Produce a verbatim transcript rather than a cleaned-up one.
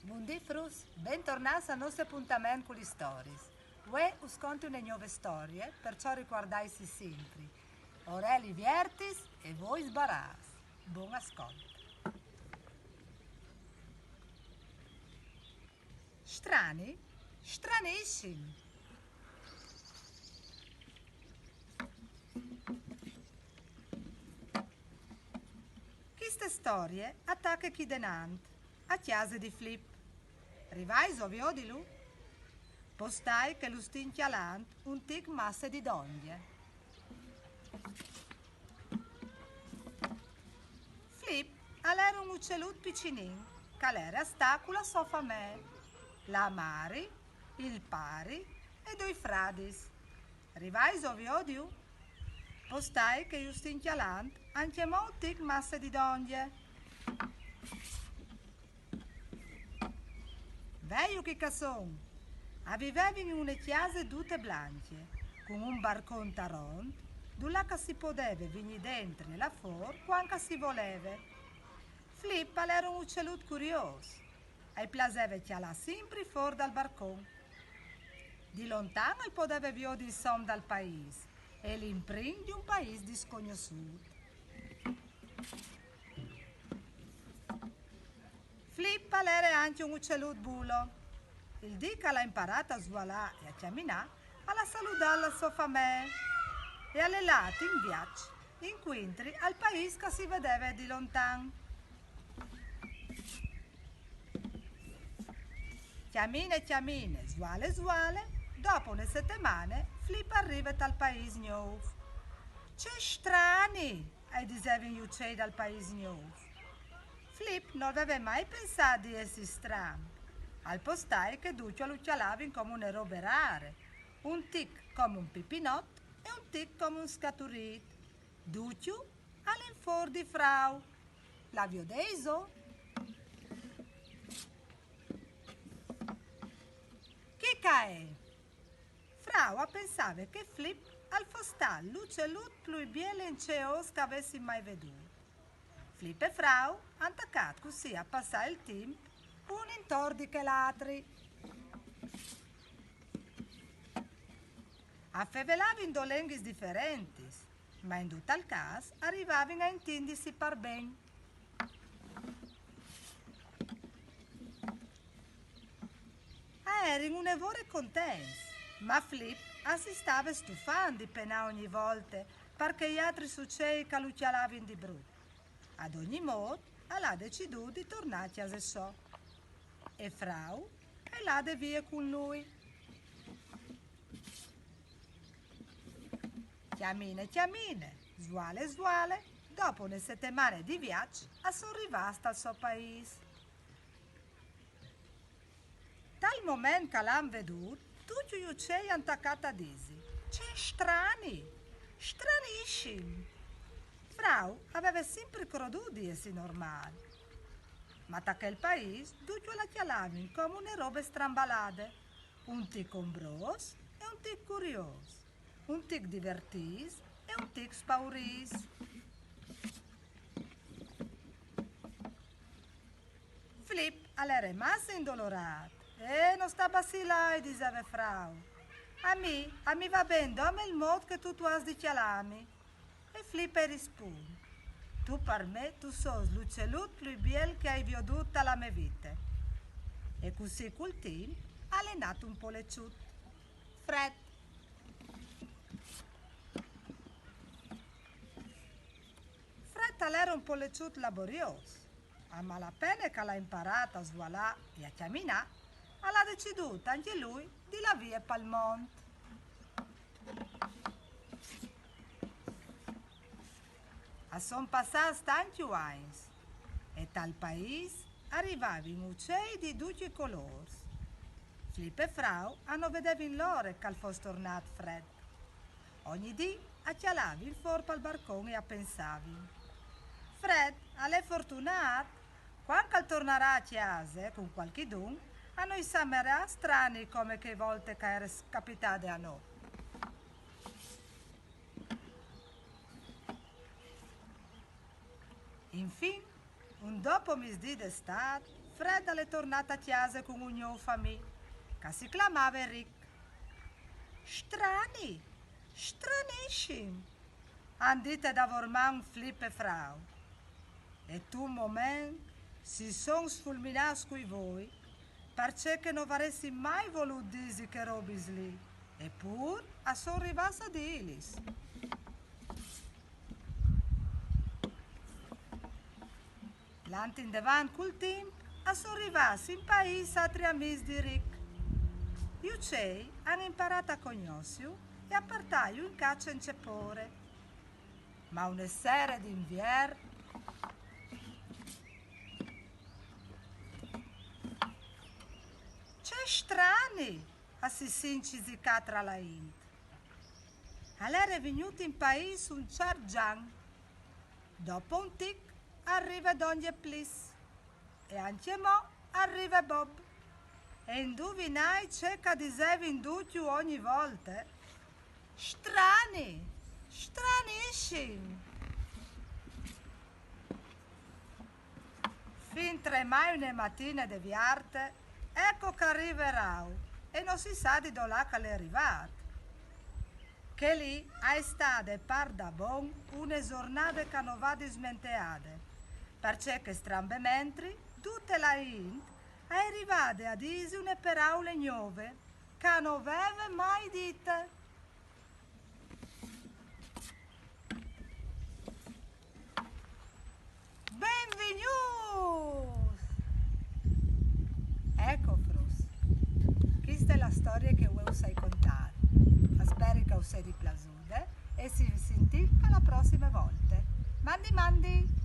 Bundì fruts, bentornâts al nestri apontament cu lis storiis. Vuê us conti une gnove storie, parcè ricuardait-si simpri: orelîs viertis e voi sbarâts. Bon ascolt. Strani? Stranissim! Cheste storie e tache chi denant, a cjase di Flip. Rivais a viodilu? Postât che lu stin cjalant un tic masse di dongje. Flip al jere un ucelut piçulin, che al jere a stâ cu la sô famee, la mari, il pari e doi fradis. Rivais a viodilu? Postât che ju stin cjalant ancjemò un tic masse di dongje. Vêju chi che a son! A vivevin in une cjase dute blancje, cun un barcon taront, dulà che si podeve vignî dentri e lâ fôr cuant che si voleve. Flip al jere un ucelut curiôs. Ai plaseve cjalâ simpri fôr dal barcon. Di lontan al podeve viodi il som dal paîs e l'imprint di un paîs discognossût. Flip al jere ancje un ucelut bulo. Il dì che al à imparât a svolâ e a cjaminâ, al à saludât la sô famee e al è lât in viaç, incuintri al paîs che si vedeve di lontan. Cjamine, cjamine, svuale, svuale, dopo une setemane, Flip al rive tal paîs gnûf. Ce strani! Ai disevin i ucei dal paîs gnûf. Flip nol veve mai pensât di jessi stran. Al postât che ducj lu cjalavin come une robe rare, un tic come un pipinot e un tic come un scaturît. Ducj al è in fôr di Frau. La viodêso? Chi che e je? Frau a pensave che Flip al fos stât l'ucelut plui biel e inceôs che a vessin mai viodût. Flip e Frau a àn tacât cussì a passâ il timp un intor di chel altri. A fevelavin dôs lenghis diferentis, ma in dut il câs a rivavin a intindisi par ben. A jerin une vore contents, ma Flip si stave stufant di penâ ogni volte par chei altris ucei che lu cjalavin di brut. Ad ogni mot, al à decidût di tornâ a cjase sô. E Frau e je lade vie cun lui. Cjamine, cjamine, svuale, svuale, dopo une setemane di viaç, a son rivâts tal so paîs. Tal moment che lu àn viodût, ducj i ucei a àn tacât a disi: ce strani! Stranissim! Frau a veve simpri crodût di jessi normâl. Ma ta chel paîs ducj la cjalavin come une robe strambalade, un tic ombrôs e un tic curiôs, un tic divertîts e un tic spaurîts. Flip al jere masse indolorât. Eh, no sta basilâ, i diseve Frau. A mi, a mi va ben dome il mot che tu tu âs di cjalâmi. E Flip i rispunt: tu par me tu sos l'ucelut plui biel che ai viodût ta la mê vite. E cussì cul timp al è nât un poleçut. Fred. Fred al jere un poleçut laboriôs. A malapene che al à imparât a svualâ e a cjaminâ, al à decidût ancje lui di lâ vie pal mont. A son passâts tancj agns e tal paîs a rivavin ucei di ducj i colôrs. Flip e Frau a no vedevin l'ore che al fos tornât Fred. Ogni dì a cjalavin fûr pal barcon e a pensavin: Fred al è fortunât, cuant che al tornarà a cjase cun cualchidun, a no i samarà strani come chê volte che e jere capitade a nô. Infin, un dopomisdì d'Estât, Fred al è tornât a cjase cun un gnûf amì, che si clamave Ric. Strani, stranissim, àn dit davorman Flip e Frau. E intun moment si son sfulminâts cui voi, parcè che no varessin mai volût dîsi chês robis li, epûr a son rivâts a dîlis. Lant indevant cul timp, a son rivâts in paîs altris amîs di Ric. I ucei a àn imparât a cognossiju e a puartâju in ca cence pôre. Ma une sere di Invier... Ce strani! A si sin cisicâts tra la int. Al jere vignût in paîs un ciert Gian. Dopo un tic al rive Dongje Plis. E ancjemò al rive Bob. E induvinait ce che a disevin ducj ogni volte? Strani! Stranissim! Fintremai une matine de viarte, eco che al rive Rau, e no si sa di dulà che al è rivât. Chê li e je stade pardabon une zornade che no va dismenteade, parcè che strambementri dute la int e je rivade a dîsi une peraule gnove che no veve mai dite. Benvignûts! Eco, fruts, cheste e je la storie che vuê us ai contât. Speri che us sedi plasude e si sintìn a la prossime volte. Mandi, mandi!